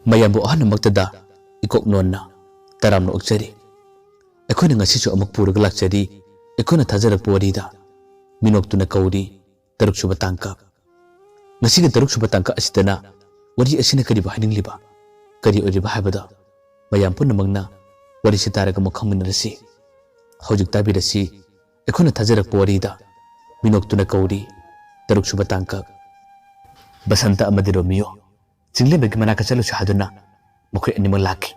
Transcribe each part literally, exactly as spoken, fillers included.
ꯃꯌꯥꯝꯕꯨ ꯑꯍꯥꯟꯕꯃꯛꯇꯗ ꯏꯀꯣꯛ ꯅꯣꯟꯅ ꯇꯔꯥꯝꯅ ꯑꯣꯛꯆꯔꯤ꯫ ꯑꯩꯈꯣꯏꯅ ꯉꯁꯤꯁꯨ ꯑꯃꯨꯛ ꯄꯨꯔꯒ ꯂꯥꯛꯆꯔꯤ꯫ ꯑꯩꯈꯣꯏꯅ ꯊꯥꯖꯔꯛꯄ ꯋꯥꯔꯤꯗ ꯃꯤꯅꯣꯛꯇꯨꯅ ꯀꯧꯔꯤ ꯇꯔꯨꯛꯁꯨꯕ ꯇꯥꯡꯀꯛ꯫ ꯉꯁꯤꯒꯤ ꯇꯔꯨꯛꯁꯨꯕ ꯇꯥꯡꯀꯛ ꯑꯁꯤꯗꯅ ꯋꯥꯔꯤ ꯑꯁꯤꯅ ꯀꯔꯤꯕꯨ ꯍꯥꯏꯅꯤꯡꯂꯤꯕ, ꯀꯔꯤ ꯑꯣꯏꯔꯤꯕ ꯍꯥꯏꯕꯗꯣ ꯃꯌꯥꯝ ꯄꯨꯝꯅꯃꯛꯅ ꯋꯥꯔꯤꯁꯤ ꯇꯥꯔꯒ ꯑꯃꯨꯛ ꯈꯪꯃꯤꯟꯅꯔꯁꯤ꯫ ꯍꯧꯖꯤꯛ ꯇꯥꯕꯤꯔꯁꯤ ꯑꯩꯈꯣꯏꯅ ꯊꯥꯖꯔꯛꯄ ꯋꯥꯔꯤꯗ ꯃꯤꯅꯣꯛꯇꯨꯅ ꯀꯧꯔꯤ ꯇꯔꯨꯛꯁꯨꯕ ꯇꯥꯡꯀꯛ꯫ ꯕꯁꯟꯇ ꯑꯃꯗꯤ ꯔꯣꯃꯤꯌꯣ ꯆꯤꯡꯂꯦꯝꯕꯒꯤ ꯃꯅꯥꯛꯇ ꯆꯠꯂꯨꯁꯤ ꯍꯥꯏꯗꯨꯅ ꯃꯈꯣꯏ ꯑꯅꯤꯃꯛ ꯂꯥꯛꯈꯤ꯫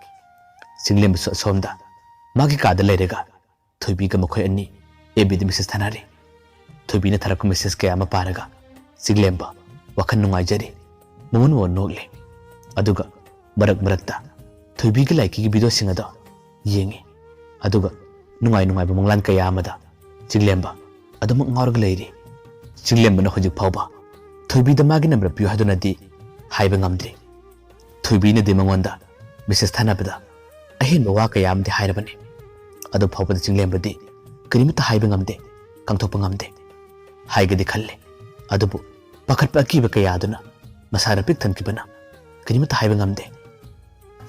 ꯆꯤꯡꯂꯦꯝꯕꯁꯨ ꯑꯁꯣꯝꯗ ꯃꯥꯒꯤ ꯀꯥꯗ ꯂꯩꯔꯒ ꯊꯣꯏꯕꯤꯒ ꯃꯈꯣꯏ ꯑꯅꯤ ꯑꯦꯐ ꯕꯤꯗ ꯃꯦꯁꯦꯖ ꯊꯥꯅꯔꯤ꯫ ꯊꯣꯏꯕꯤꯅ ꯊꯥꯔꯛꯄ ꯃꯦꯁꯦꯖ ꯀꯌꯥ ꯑꯃ ꯄꯥꯔꯒ ꯆꯤꯡꯂꯦꯝꯕ ꯋꯥꯈꯜ ꯅꯨꯡꯉꯥꯏꯖꯔꯤ꯫ ꯃꯃꯨꯟ ꯃꯃꯨꯟ ꯅꯣꯛꯂꯤ꯫ ꯑꯗꯨꯒ ꯃꯔꯛ ꯃꯔꯛꯇ ꯊꯣꯏꯕꯤꯒꯤ ꯂꯥꯏꯀꯤꯒꯤ ꯚꯤꯗꯤꯑꯣꯁꯤꯡ ꯑꯗꯣ ꯌꯦꯡꯉꯤ꯫ ꯑꯗꯨꯒ ꯅꯨꯡꯉꯥꯏ ꯅꯨꯡꯉꯥꯏꯕ ꯃꯪꯂꯥꯟ ꯀꯌꯥ ꯑꯃꯗ ꯆꯤꯡꯂꯦꯝꯕ ꯑꯗꯨꯃꯛ ꯉꯥꯎꯔꯒ ꯂꯩꯔꯤ꯫ ꯆꯤꯡꯂꯦꯝꯕꯅ ꯍꯧꯖꯤꯛ ꯐꯥꯎꯕ ꯊꯣꯏꯕꯤꯗ ꯃꯥꯒꯤ ꯅꯝꯕꯔ ꯄꯤꯌꯨ ꯍꯥꯏꯗꯨꯅꯗꯤ ꯍꯥꯏꯕ ꯉꯝꯗ꯭ꯔꯤ꯫ ꯊꯣꯏꯕꯤꯅꯗꯤ ꯃꯉꯣꯟꯗ ꯃꯦꯁꯦꯖ ꯊꯥꯅꯕꯗ ꯑꯍꯦꯟꯕ ꯋꯥ ꯀꯌꯥ ꯑꯃꯗꯤ ꯍꯥꯏꯔꯕꯅꯤ꯫ ꯑꯗꯨ ꯐꯥꯎꯕꯗ ꯆꯤꯡꯂꯦꯝꯕꯗꯤ ꯀꯔꯤꯃꯠꯇ ꯍꯥꯏꯕ ꯉꯝꯗꯦ, ꯀꯥꯡꯊꯣꯛꯄ ꯉꯝꯗꯦ꯫ ꯍꯥꯏꯒꯗꯤ ꯈꯜꯂꯤ, ꯑꯗꯨꯕꯨ ꯄꯥꯈꯠꯄ ꯑꯀꯤꯕ ꯀꯌꯥ ꯑꯗꯨꯅ ꯃꯁꯥꯗ ꯄꯤꯛ ꯊꯟꯈꯤꯕꯅ ꯀꯔꯤꯃꯠꯇ ꯍꯥꯏꯕ ꯉꯝꯗꯦ꯫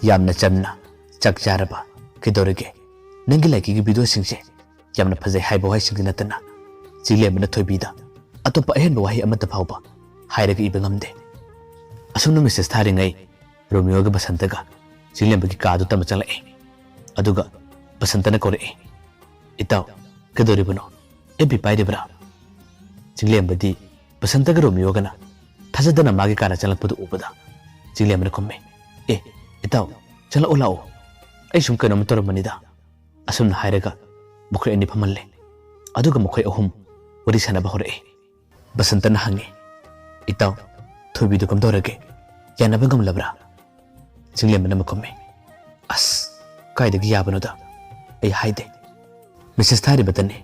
ꯌꯥꯝꯅ ꯆꯝꯅ, "ꯆꯥꯛ ꯆꯥꯔꯕ? ꯀꯩꯗꯧꯔꯒꯦ? ꯅꯪꯒꯤ ꯂꯥꯏꯀꯤꯒꯤ ꯚꯤꯗꯤꯑꯣꯁꯤꯡꯁꯦ ꯌꯥꯝꯅ ꯐꯖꯩ" ꯍꯥꯏꯕ ꯋꯥꯍꯩꯁꯤꯡꯗꯤ ꯅꯠꯇꯅ ꯆꯤꯡꯂꯦꯝꯕꯅ ꯊꯣꯏꯕꯤꯗ ꯑꯇꯣꯞꯄ ꯑꯍꯦꯟꯕ ꯋꯥꯍꯩ ꯑꯃꯠꯇ ꯐꯥꯎꯕ ꯍꯥꯏꯔꯒ ꯏꯕ ꯉꯝꯗꯦ꯫ ꯑꯁꯨꯝꯅ ꯃꯦꯁꯦꯖ ꯊꯥꯔꯤꯉꯩ ꯔꯣꯃꯤꯌꯣꯒ ꯕꯁꯟꯇꯒ ꯆꯤꯡꯂꯦꯝꯕꯒꯤ ꯀꯥꯗꯨ ꯇꯝꯅ ꯆꯪꯂꯛꯏ꯫ ꯑꯗꯨꯒ ꯕꯁꯟꯇꯅ ꯀꯧꯔꯛꯏ, "ꯏꯇꯥꯎ, ꯀꯩꯗꯧꯔꯤꯕꯅꯣ? F B ꯄꯥꯏꯔꯤꯕ꯭ꯔꯥ?" ꯆꯤꯡꯂꯦꯝꯕꯗꯤ ꯕꯁꯟꯇꯒ ꯔꯣꯃꯤꯌꯣꯒꯅ ꯊꯥꯖꯗꯅ ꯃꯥꯒꯤ ꯀꯥꯗ ꯆꯪꯂꯛꯄꯗꯨ ꯎꯕꯗ ꯆꯤꯡꯂꯦꯝꯕꯅ ꯈꯨꯝꯃꯤ, "ꯑꯦ, ꯏꯇꯥꯎ, ꯆꯪꯂꯛꯑꯣ ꯂꯥꯛꯑꯣ꯫ ꯑꯩ ꯁꯨꯝ ꯀꯩꯅꯣꯝ ꯇꯧꯔꯝꯕꯅꯤꯗ"꯫ ꯑꯁꯨꯝꯅ ꯍꯥꯏꯔꯒ ꯃꯈꯣꯏ ꯑꯅꯤ ꯐꯝꯍꯜꯂꯦ꯫ ꯑꯗꯨꯒ ꯃꯈꯣꯏ ꯑꯍꯨꯝ ꯋꯥꯔꯤ ꯁꯥꯟꯅꯕ ꯍꯧꯔꯛꯏ꯫ ꯕꯁꯟꯇꯅ ꯍꯪꯉꯤ, "ꯏꯇꯥꯎ, ꯊꯣꯏꯕꯤꯗꯨ ꯀꯝꯗꯧꯔꯒꯦ? ꯌꯥꯅꯕ ꯉꯝꯂꯕ꯭ꯔꯥ?" ꯆꯤꯡꯂꯦꯝꯕꯅ ꯑꯃꯨꯛ ꯈꯨꯝꯃꯤ, "ꯑꯁ, ꯀꯥꯏꯗꯒꯤ ꯌꯥꯕꯅꯣꯗ? ꯑꯩ ꯍꯥꯏꯗꯦ꯫ ꯃꯦꯁꯦꯖ ꯊꯥꯔꯤꯕꯇꯅꯤ꯫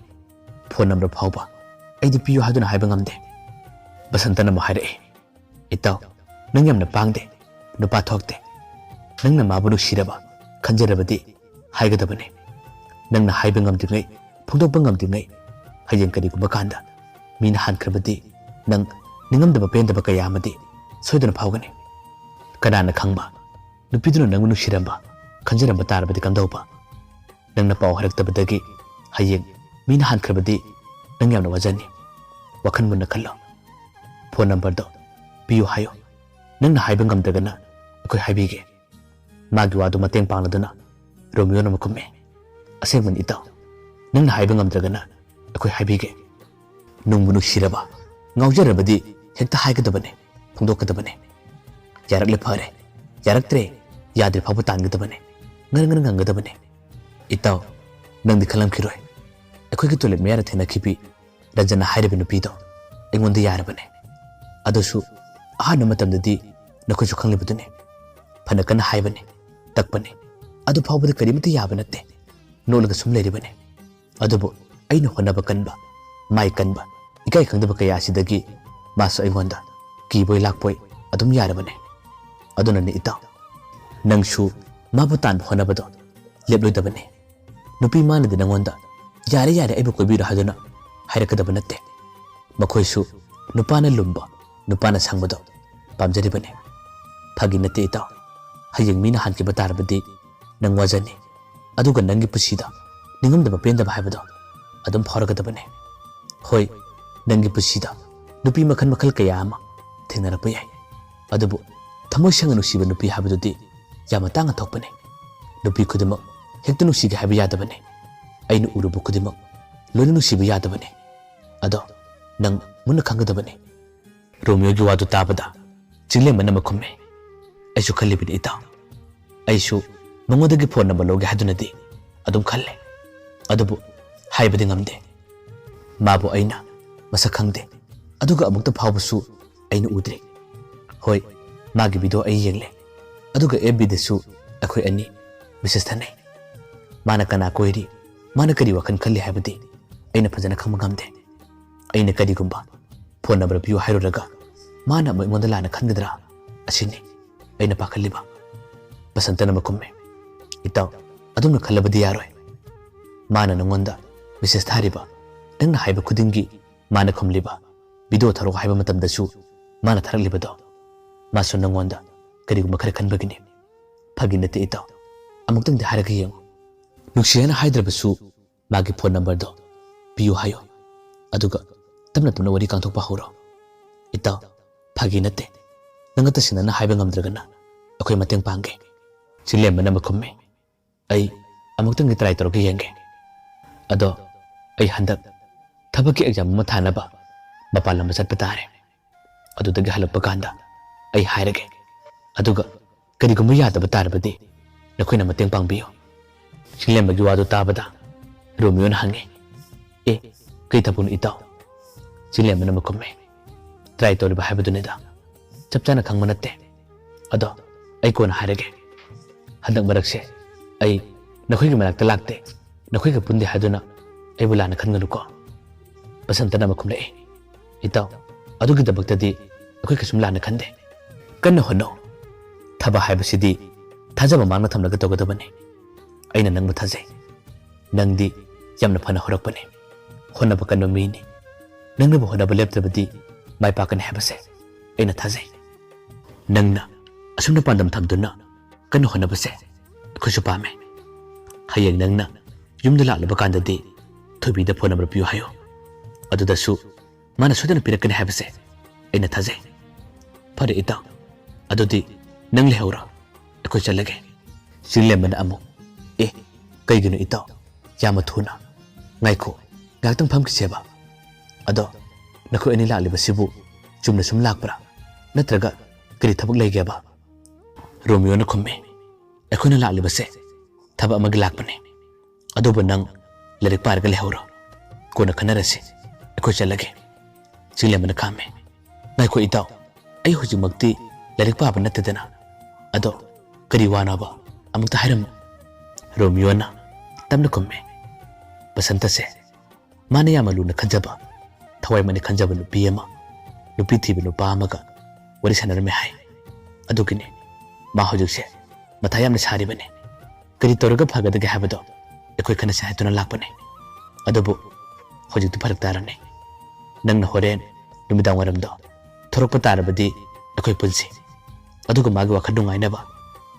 ꯐꯣꯟ ꯅꯝꯕꯔ ꯐꯥꯎꯕ ꯑꯩꯗꯤ ꯄꯤꯌꯨ ꯍꯥꯏꯗꯨꯅ ꯍꯥꯏꯕ ꯉꯝꯗꯦ"꯫ ꯕꯁꯟꯇꯅ ꯑꯃꯨꯛ ꯍꯥꯏꯔꯛꯏ, "ꯏꯇꯥꯎ, ꯅꯪ ꯌꯥꯝꯅ ꯄꯥꯡꯗꯦ, ꯅꯨꯄꯥ ꯊꯣꯛꯇꯦ꯫ ꯅꯪꯅ ꯃꯥꯕꯨ ꯅꯨꯡꯁꯤꯔꯕ ꯈꯟꯖꯔꯕꯗꯤ ꯍꯥꯏꯒꯗꯕꯅꯤ꯫ ꯅꯪꯅ ꯍꯥꯏꯕ ꯉꯝꯗ꯭ꯔꯤꯉꯩ, ꯐꯣꯡꯗꯣꯛꯄ ꯉꯝꯗ꯭ꯔꯤꯉꯩ, ꯍꯌꯦꯡ ꯀꯔꯤꯒꯨꯝꯕ ꯀꯥꯟꯗ ꯃꯤꯅ ꯍꯟꯈ꯭ꯔꯕꯗꯤ ꯅꯪ ꯅꯤꯡꯉꯝꯗꯕ ꯄꯦꯟꯗꯕ ꯀꯌꯥ ꯑꯃꯗꯤ ꯁꯣꯏꯗꯅ ꯐꯥꯎꯒꯅꯤ꯫ ꯀꯅꯥꯅ ꯈꯪꯕ, ꯅꯨꯄꯤꯗꯨꯅ ꯅꯪꯕꯨ ꯅꯨꯡꯁꯤꯔꯝꯕ, ꯈꯟꯖꯔꯝꯕ ꯇꯥꯔꯕꯗꯤ ꯀꯝꯗꯧꯕ? ꯅꯪꯅ ꯄꯥꯎ ꯍꯥꯏꯔꯛꯇꯕꯗꯒꯤ ꯍꯌꯦꯡ ꯃꯤꯅ ꯍꯥꯟꯈ꯭ꯔꯕꯗꯤ ꯅꯪ ꯌꯥꯝꯅ ꯋꯥꯖꯅꯤ꯫ ꯋꯥꯈꯜ ꯃꯨꯟꯅ ꯈꯜꯂꯣ꯫ ꯐꯣꯟ ꯅꯝꯕꯔꯗꯣ ꯄꯤꯌꯨ ꯍꯥꯏꯌꯨ꯫ ꯅꯪꯅ ꯍꯥꯏꯕ ꯉꯝꯗ꯭ꯔꯒꯅ ꯑꯩꯈꯣꯏ ꯍꯥꯏꯕꯤꯒꯦ꯫ ꯃꯥꯒꯤ ꯋꯥꯗꯨ ꯃꯇꯦꯡ ꯄꯥꯡꯂꯗꯨꯅ ꯔꯣꯃꯤꯌꯣꯅ ꯑꯃꯨꯛ ꯈꯨꯝꯃꯤ, "ꯑꯁꯦꯡꯕꯅꯤ ꯏꯇꯥꯎ, ꯅꯪꯅ ꯍꯥꯏꯕ ꯉꯝꯗ꯭ꯔꯒꯅ ꯑꯩꯈꯣꯏ ꯍꯥꯏꯕꯤꯒꯦ꯫ ꯅꯨꯡꯕꯨ ꯅꯨꯡꯁꯤꯔꯕ, ꯉꯥꯎꯖꯔꯕꯗꯤ ꯍꯦꯛꯇ ꯍꯥꯏꯒꯗꯕꯅꯤ, ꯐꯣꯡꯗꯣꯛꯀꯗꯕꯅꯤ꯫ ꯌꯥꯔꯛꯂꯦ ꯐꯔꯦ, ꯌꯥꯔꯛꯇ꯭ꯔꯦ, ꯌꯥꯗ꯭ꯔꯤ ꯐꯥꯎꯕ ꯇꯥꯟꯒꯗꯕꯅꯤ, ꯉꯔꯪ ꯉꯔꯪ ꯉꯪꯒꯗꯕꯅꯤ꯫ ꯏꯇꯥꯎ, ꯅꯪꯗꯤ ꯈꯜꯂꯝꯈꯤꯔꯣꯏ, ꯑꯩꯈꯣꯏꯒꯤ ꯇꯣꯏꯂꯦꯠ ꯃꯌꯥꯗ ꯊꯦꯡꯅꯈꯤꯕꯤ ꯔꯟꯖꯅ ꯍꯥꯏꯔꯤꯕ ꯅꯨꯄꯤꯗꯣ ꯑꯩꯉꯣꯟꯗ ꯌꯥꯔꯕꯅꯤ꯫ ꯑꯗꯨꯁꯨ ꯑꯍꯥꯟꯕ ꯃꯇꯝꯗꯗꯤ ꯅꯈꯣꯏꯁꯨ ꯈꯪꯂꯤꯕꯗꯨꯅꯤ, ꯐꯅ ꯀꯟꯅ ꯍꯥꯏꯕꯅꯤ, ꯇꯛꯄꯅꯤ, ꯑꯗꯨ ꯐꯥꯎꯕꯗ ꯀꯔꯤꯃꯠꯇ ꯌꯥꯕ ꯅꯠꯇꯦ, ꯅꯣꯛꯂꯒ ꯁꯨꯝ ꯂꯩꯔꯤꯕꯅꯤ꯫ ꯑꯗꯨꯕꯨ ꯑꯩꯅ ꯍꯣꯠꯅꯕ ꯀꯟꯕ, ꯃꯥꯏ ꯀꯟꯕ, ꯏꯀꯥꯏ ꯈꯪꯗꯕ ꯀꯌꯥ ꯑꯁꯤꯗꯒꯤ ꯃꯥꯁꯨ ꯑꯩꯉꯣꯟꯗ ꯀꯤꯕꯣꯏ ꯂꯥꯛꯄꯣꯏ ꯑꯗꯨꯝ ꯌꯥꯔꯕꯅꯤ꯫ ꯑꯗꯨꯅꯅꯤ ꯏꯇꯥꯎ, ꯅꯪꯁꯨ ꯃꯥꯕꯨ ꯇꯥꯟꯕ ꯍꯣꯠꯅꯕꯗꯣ ꯂꯦꯞꯂꯣꯏꯗꯕꯅꯤ꯫ ꯅꯨꯄꯤ ꯃꯥꯅꯗꯤ ꯅꯪꯉꯣꯟꯗ "ꯌꯥꯔꯦ, ꯌꯥꯔꯦ, ꯑꯩꯕꯨ ꯀꯣꯏꯕꯤꯔꯣ" ꯍꯥꯏꯗꯨꯅ ꯍꯥꯏꯔꯛꯀꯗꯕ ꯅꯠꯇꯦ꯫ ꯃꯈꯣꯏꯁꯨ ꯅꯨꯄꯥꯅ ꯂꯨꯝꯕ, ꯅꯨꯄꯥꯅ ꯁꯪꯕꯗꯣ ꯄꯥꯝꯖꯔꯤꯕꯅꯤ꯫ ꯐꯥꯒꯤ ꯅꯠꯇꯦ ꯏꯇꯥꯎ, ꯍꯌꯦꯡ ꯃꯤꯅ ꯍꯥꯟꯈꯤꯕ ꯇꯥꯔꯕꯗꯤ ꯅꯪ ꯋꯥꯖꯅꯤ꯫ ꯑꯗꯨꯒ ꯅꯪꯒꯤ ꯄꯨꯟꯁꯤꯗ ꯅꯤꯡꯉꯝꯗꯕ ꯄꯦꯟꯗꯕ ꯍꯥꯏꯕꯗꯣ ꯑꯗꯨꯝ ꯐꯥꯎꯔꯛꯀꯗꯕꯅꯤ꯫ ꯍꯣꯏ, ꯅꯪꯒꯤ ꯄꯨꯟꯁꯤꯗ ꯅꯨꯄꯤ ꯃꯈꯜ ꯃꯈꯜ ꯀꯌꯥ ꯑꯃ ꯊꯦꯡꯅꯔꯛꯄ ꯌꯥꯏ, ꯑꯗꯨꯕꯨ ꯊꯃꯣꯏ ꯁꯦꯡꯅ ꯅꯨꯡꯁꯤꯕ ꯅꯨꯄꯤ ꯍꯥꯏꯕꯗꯨꯗꯤ ꯌꯥꯝꯅ ꯇꯥꯡꯅ ꯊꯣꯛꯄꯅꯤ꯫ ꯅꯨꯄꯤ ꯈꯨꯗꯤꯡꯃꯛ ꯍꯦꯛꯇ ꯅꯨꯡꯁꯤꯒꯦ ꯍꯥꯏꯕ ꯌꯥꯗꯕꯅꯤ꯫ ꯑꯩꯅ ꯎꯔꯨꯕ ꯈꯨꯗꯤꯡꯃꯛ ꯂꯣꯏꯅ ꯅꯨꯡꯁꯤꯕ ꯌꯥꯗꯕꯅꯤ꯫ ꯑꯗꯣ ꯅꯪ ꯃꯨꯟꯅ ꯈꯪꯒꯗꯕꯅꯤ꯫ ꯔꯣꯃꯤꯌꯣꯒꯤ ꯋꯥꯗꯨ ꯇꯥꯕꯗ ꯆꯤꯡꯂꯦꯝꯕꯅ ꯑꯃ ꯈꯨꯝꯃꯤ꯫ ꯑꯩꯁꯨ ꯈꯜꯂꯤꯕꯅꯤ ꯏꯇꯥꯎ꯫ ꯑꯩꯁꯨ ꯃꯉꯣꯟꯗꯒꯤ ꯐꯣꯟ ꯅꯝꯕꯔ ꯂꯧꯒꯦ ꯍꯥꯏꯗꯨꯅꯗꯤ ꯑꯗꯨꯝ ꯈꯜꯂꯦ꯫ ꯑꯗꯨꯕꯨ ꯍꯥꯏꯕꯗꯤ ꯉꯝꯗꯦ꯫ ꯃꯥꯕꯨ ꯑꯩꯅ ꯃꯁꯛ ꯈꯪꯗꯦ, ꯑꯗꯨꯒ ꯑꯃꯨꯛꯇ ꯐꯥꯎꯕꯁꯨ ꯑꯩꯅ ꯎꯗ꯭ꯔꯤ꯫ ꯍꯣꯏ, ꯃꯥꯒꯤ ꯚꯤꯗꯤꯑꯣ ꯑꯩ ꯌꯦꯡꯂꯦ, ꯑꯗꯨꯒ ꯑꯦꯐ ꯕꯤꯗꯁꯨ ꯑꯩꯈꯣꯏ ꯑꯅꯤ ꯃꯦꯁꯦꯖ ꯊꯥꯅꯩ꯫ ꯃꯥꯅ ꯀꯅꯥ ꯀꯣꯏꯔꯤ, ꯃꯥꯅ ꯀꯔꯤ ꯋꯥꯈꯜ ꯈꯜꯂꯤ ꯍꯥꯏꯕꯗꯤ ꯑꯩꯅ ꯐꯖꯅ ꯈꯪꯕ ꯉꯝꯗꯦ꯫ ꯑꯩꯅ ꯀꯔꯤꯒꯨꯝꯕ ꯐꯣꯟ ꯅꯝꯕꯔ ꯄꯤꯌꯨ ꯍꯥꯏꯔꯨꯔꯒ ꯃꯥꯅ ꯑꯃꯨꯛ ꯑꯩꯉꯣꯟꯗ ꯂꯥꯟꯅ ꯈꯟꯒꯗ꯭ꯔꯥ? ꯑꯁꯤꯅꯤ ꯑꯩꯅ ꯄꯥꯈꯠꯂꯤꯕ꯫ ꯕꯁꯟꯇꯅ ꯑꯃꯨꯛ ꯈꯨꯝꯃꯤ, ꯏꯇꯥꯎ, ꯑꯗꯨꯝꯅ ꯈꯜꯂꯕꯗꯤ ꯌꯥꯔꯣꯏ꯫ ꯃꯥꯅ ꯅꯪꯉꯣꯟꯗ ꯃꯦꯁꯦꯖ ꯊꯥꯔꯤꯕ, ꯅꯪꯅ ꯍꯥꯏꯕ ꯈꯨꯗꯤꯡꯒꯤ ꯃꯥꯅ ꯈꯨꯝꯂꯤꯕ, ꯚꯤꯗꯤꯑꯣ ꯊꯥꯔꯛꯑꯣ ꯍꯥꯏꯕ ꯃꯇꯝꯗꯁꯨ ꯃꯥꯅ ꯊꯥꯔꯛꯂꯤꯕꯗꯣ, ꯃꯥꯁꯨ ꯅꯪꯉꯣꯟꯗ ꯀꯔꯤꯒꯨꯝꯕ ꯈꯔ ꯈꯟꯕꯒꯤꯅꯤ꯫ ꯐꯥꯒꯤ ꯅꯠꯇꯦ ꯏꯇꯥꯎ, ꯑꯃꯨꯛꯇꯪꯗꯤ ꯍꯥꯏꯔꯒ ꯌꯦꯡꯉꯨ꯫ ꯅꯨꯡꯁꯤ ꯍꯥꯏꯅ ꯍꯥꯏꯗ꯭ꯔꯕꯁꯨ ꯃꯥꯒꯤ ꯐꯣꯟ ꯅꯝꯕꯔꯗꯣ ꯄꯤꯌꯨ ꯍꯥꯏꯌꯣ, ꯑꯗꯨꯒ ꯇꯞꯅ ꯇꯞꯅ ꯋꯥꯔꯤ ꯀꯥꯡꯊꯣꯛꯄ ꯍꯧꯔꯣ꯫ ꯏꯇꯥꯎ, ꯐꯥꯒꯤ ꯅꯠꯇꯦ, ꯅꯪꯅ ꯇꯁꯦꯡꯅꯅ ꯍꯥꯏꯕ ꯉꯝꯗ꯭ꯔꯒꯅ ꯑꯩꯈꯣꯏ ꯃꯇꯦꯡ ꯄꯥꯡꯒꯦ꯫ ꯆꯤꯡꯂꯦꯝꯕꯅ ꯑꯃꯨꯛ ꯈꯨꯝꯃꯤ, ꯑꯩ ꯑꯃꯨꯛꯇꯪꯗꯤ ꯇ꯭ꯔꯥꯏ ꯇꯧꯔꯒ ꯌꯦꯡꯒꯦ꯫ ꯑꯗꯣ ꯑꯩ ꯍꯟꯗꯛ ꯊꯕꯛꯀꯤ ꯑꯦꯛꯖꯥꯝ ꯑꯃ ꯊꯥꯅꯕ ꯃꯄꯥꯟ ꯂꯝꯗ ꯆꯠꯄ ꯇꯥꯔꯦ꯫ ꯑꯗꯨꯗꯒꯤ ꯍꯜꯂꯛꯄ ꯀꯥꯟꯗ ꯑꯩ ꯍꯥꯏꯔꯒꯦ꯫ ꯑꯗꯨꯒ ꯀꯔꯤꯒꯨꯝꯕ ꯌꯥꯗꯕ ꯇꯥꯔꯕꯗꯤ ꯅꯈꯣꯏꯅ ꯃꯇꯦꯡ ꯄꯥꯡꯕꯤꯌꯨ꯫ ꯆꯤꯡꯂꯦꯝꯕꯒꯤ ꯋꯥꯗꯨ ꯇꯥꯕꯗ ꯔꯣꯃꯤꯌꯣꯅ ꯍꯪꯉꯤ, "ꯑꯦ, ꯀꯩ ꯊꯕꯛꯅꯣ ꯏꯇꯥꯎ?" ꯆꯤꯡꯂꯦꯝꯕꯅ ꯑꯃꯨꯛ ꯈꯨꯝꯃꯤ, "ꯇ꯭ꯔꯥꯏ ꯇꯧꯔꯤꯕ ꯍꯥꯏꯕꯗꯨꯅꯤꯗ꯫ ꯆꯞ ꯆꯥꯅ ꯈꯪꯕ ꯅꯠꯇꯦ꯫ ꯑꯗꯣ ꯑꯩ ꯀꯣꯟꯅ ꯍꯥꯏꯔꯒꯦ꯫ ꯍꯟꯗꯛ ꯃꯔꯛꯁꯦ ꯑꯩ ꯅꯈꯣꯏꯒꯤ ꯃꯅꯥꯛꯇ ꯂꯥꯛꯇꯦ, ꯅꯈꯣꯏꯒ ꯄꯨꯟꯗꯦ ꯍꯥꯏꯗꯨꯅ ꯑꯩꯕꯨ ꯂꯥꯟꯅ ꯈꯟꯒꯅꯨꯀꯣ꯫" ꯕꯁꯟꯇꯅ ꯑꯃꯨꯛ ꯈꯨꯝꯂꯛꯏ, "ꯏꯇꯥꯎ, ꯑꯗꯨꯒꯤꯗꯃꯛꯇꯗꯤ ꯑꯩꯈꯣꯏ ꯀꯩꯁꯨꯝ ꯂꯥꯟꯅ ꯈꯟꯗꯦ꯫ ꯀꯟꯅ ꯍꯣꯠꯅꯧ꯫ ꯊꯕꯛ ꯍꯥꯏꯕꯁꯤꯗꯤ ꯊꯥꯖꯕ ꯃꯥꯡꯗ ꯊꯝꯂꯒ ꯇꯧꯒꯗꯕꯅꯤ꯫ ꯑꯩꯅ ꯅꯪꯕꯨ ꯊꯥꯖꯩ꯫ ꯅꯪꯗꯤ ꯌꯥꯝꯅ ꯐꯅ ꯍꯧꯔꯛꯄꯅꯤ꯫ ꯍꯣꯠꯅꯕ ꯀꯟꯕ ꯃꯤꯅꯤ꯫ ꯅꯪꯅꯕꯨ ꯍꯣꯠꯅꯕ ꯂꯦꯞꯇ꯭ꯔꯕꯗꯤ ꯃꯥꯏ ꯄꯥꯛꯀꯅꯤ ꯍꯥꯏꯕꯁꯦ ꯑꯩꯅ ꯊꯥꯖꯩ꯫ ꯅꯪꯅ ꯑꯁꯨꯝꯅ ꯄꯥꯟꯗꯝ ꯊꯝꯗꯨꯅ ꯀꯟꯅ ꯍꯣꯠꯅꯕꯁꯦ ꯑꯩꯈꯣꯏꯁꯨ ꯄꯥꯝꯃꯦ꯫ ꯍꯌꯦꯡ ꯅꯪꯅ ꯌꯨꯝꯗ ꯂꯥꯛꯂꯕ ꯀꯥꯟꯗꯗꯤ ꯊꯣꯏꯕꯤꯗ ꯐꯣꯟ ꯅꯝꯕꯔ ꯄꯤꯌꯨ ꯍꯥꯏꯌꯨ꯫ ꯑꯗꯨꯗꯁꯨ ꯃꯥꯅ ꯁꯣꯏꯗꯅ ꯄꯤꯔꯛꯀꯅꯤ ꯍꯥꯏꯕꯁꯦ ꯑꯩꯅ ꯊꯥꯖꯩ꯫ ꯐꯔꯦ ꯏꯇꯥꯎ, ꯑꯗꯨꯗꯤ ꯅꯪ ꯂꯩꯍꯧꯔꯣ, ꯑꯩꯈꯣꯏ ꯆꯠꯂꯒꯦ꯫" ꯆꯤꯡꯂꯦꯝꯕꯅ ꯑꯃꯨꯛ, "ꯑꯦ, ꯀꯩꯒꯤꯅꯣ ꯏꯇꯥꯎ? ꯌꯥꯝꯅ ꯊꯨꯅ꯫ ꯉꯥꯏꯈꯣ, ꯉꯥꯏꯍꯥꯛꯇꯪ ꯐꯝꯈꯤꯁꯦꯕ꯫ ꯑꯗꯣ ꯅꯈꯣꯏ ꯑꯅꯤ ꯂꯥꯛꯂꯤꯕꯁꯤꯕꯨ ꯆꯨꯝꯅ ꯁꯨꯝ ꯂꯥꯛꯄ꯭ꯔꯥ? ꯅꯠꯇ꯭ꯔꯒ ꯀꯔꯤ ꯊꯕꯛ ꯂꯩꯒꯦꯕ?" ꯔꯣꯃꯤꯌꯣꯅ ꯈꯨꯝꯃꯤ, "ꯑꯩꯈꯣꯏꯅ ꯂꯥꯛꯂꯤꯕꯁꯦ ꯊꯕꯛ ꯑꯃꯒꯤ ꯂꯥꯛꯄꯅꯤ꯫ ꯑꯗꯨꯕꯨ ꯅꯪ ꯂꯥꯏꯔꯤꯛ ꯄꯥꯔꯒ ꯂꯩꯍꯧꯔꯣ꯫ ꯀꯣꯟꯅ ꯈꯟꯅꯔꯁꯤ꯫ ꯑꯩꯈꯣꯏ ꯆꯠꯂꯒꯦ꯫" ꯆꯤꯡꯂꯦꯝꯕꯅ ꯈꯥꯝꯃꯤ, "ꯉꯥꯏꯈꯣ ꯏꯇꯥꯎ, ꯑꯩ ꯍꯧꯖꯤꯛꯃꯛꯇꯤ ꯂꯥꯏꯔꯤꯛ ꯄꯥꯕ ꯅꯠꯇꯦꯗꯅ꯫ ꯑꯗꯣ ꯀꯔꯤ ꯋꯥꯅꯣꯕ? ꯑꯃꯨꯛꯇ ꯍꯥꯏꯔꯝꯃꯨ꯫" ꯔꯣꯃꯤꯌꯣꯅ ꯇꯞꯅ ꯈꯨꯝꯃꯤ, "ꯕꯁꯟꯇꯁꯦ ꯃꯥꯅ ꯌꯥꯝꯅ ꯂꯨꯅ ꯈꯟꯖꯕ, ꯊꯋꯥꯏ ꯃꯅꯤ ꯈꯟꯖꯕ ꯅꯨꯄꯤ ꯑꯃ, ꯅꯨꯄꯤ ꯊꯤꯕ ꯅꯨꯄꯥ ꯑꯃꯒ ꯋꯥꯔꯤ ꯁꯥꯟꯅꯔꯝꯃꯦ ꯍꯥꯏ꯫ ꯑꯗꯨꯒꯤꯅꯤ ꯃꯥ ꯍꯧꯖꯤꯛꯁꯦ ꯃꯊꯥ ꯌꯥꯝꯅ ꯁꯥꯔꯤꯕꯅꯤ꯫ ꯀꯔꯤ ꯇꯧꯔꯒ ꯐꯒꯗꯒꯦ ꯍꯥꯏꯕꯗꯣ ꯑꯩꯈꯣꯏ ꯈꯟꯅꯁꯦ ꯍꯥꯏꯗꯨꯅ ꯂꯥꯛꯄꯅꯤ꯫ ꯑꯗꯨꯕꯨ ꯍꯧꯖꯤꯛꯇꯤ ꯐꯔꯛ ꯇꯥꯔꯅꯤ꯫ ꯅꯪꯅ ꯍꯣꯔꯦꯟ ꯅꯨꯃꯤꯗꯥꯡ ꯋꯥꯏꯔꯝꯗꯣ ꯊꯣꯔꯛꯄ ꯇꯥꯔꯕꯗꯤ ꯑꯩꯈꯣꯏ ꯄꯨꯟꯁꯤ꯫ ꯑꯗꯨꯒ ꯃꯥꯒꯤ ꯋꯥꯈꯜ ꯅꯨꯡꯉꯥꯏꯅꯕ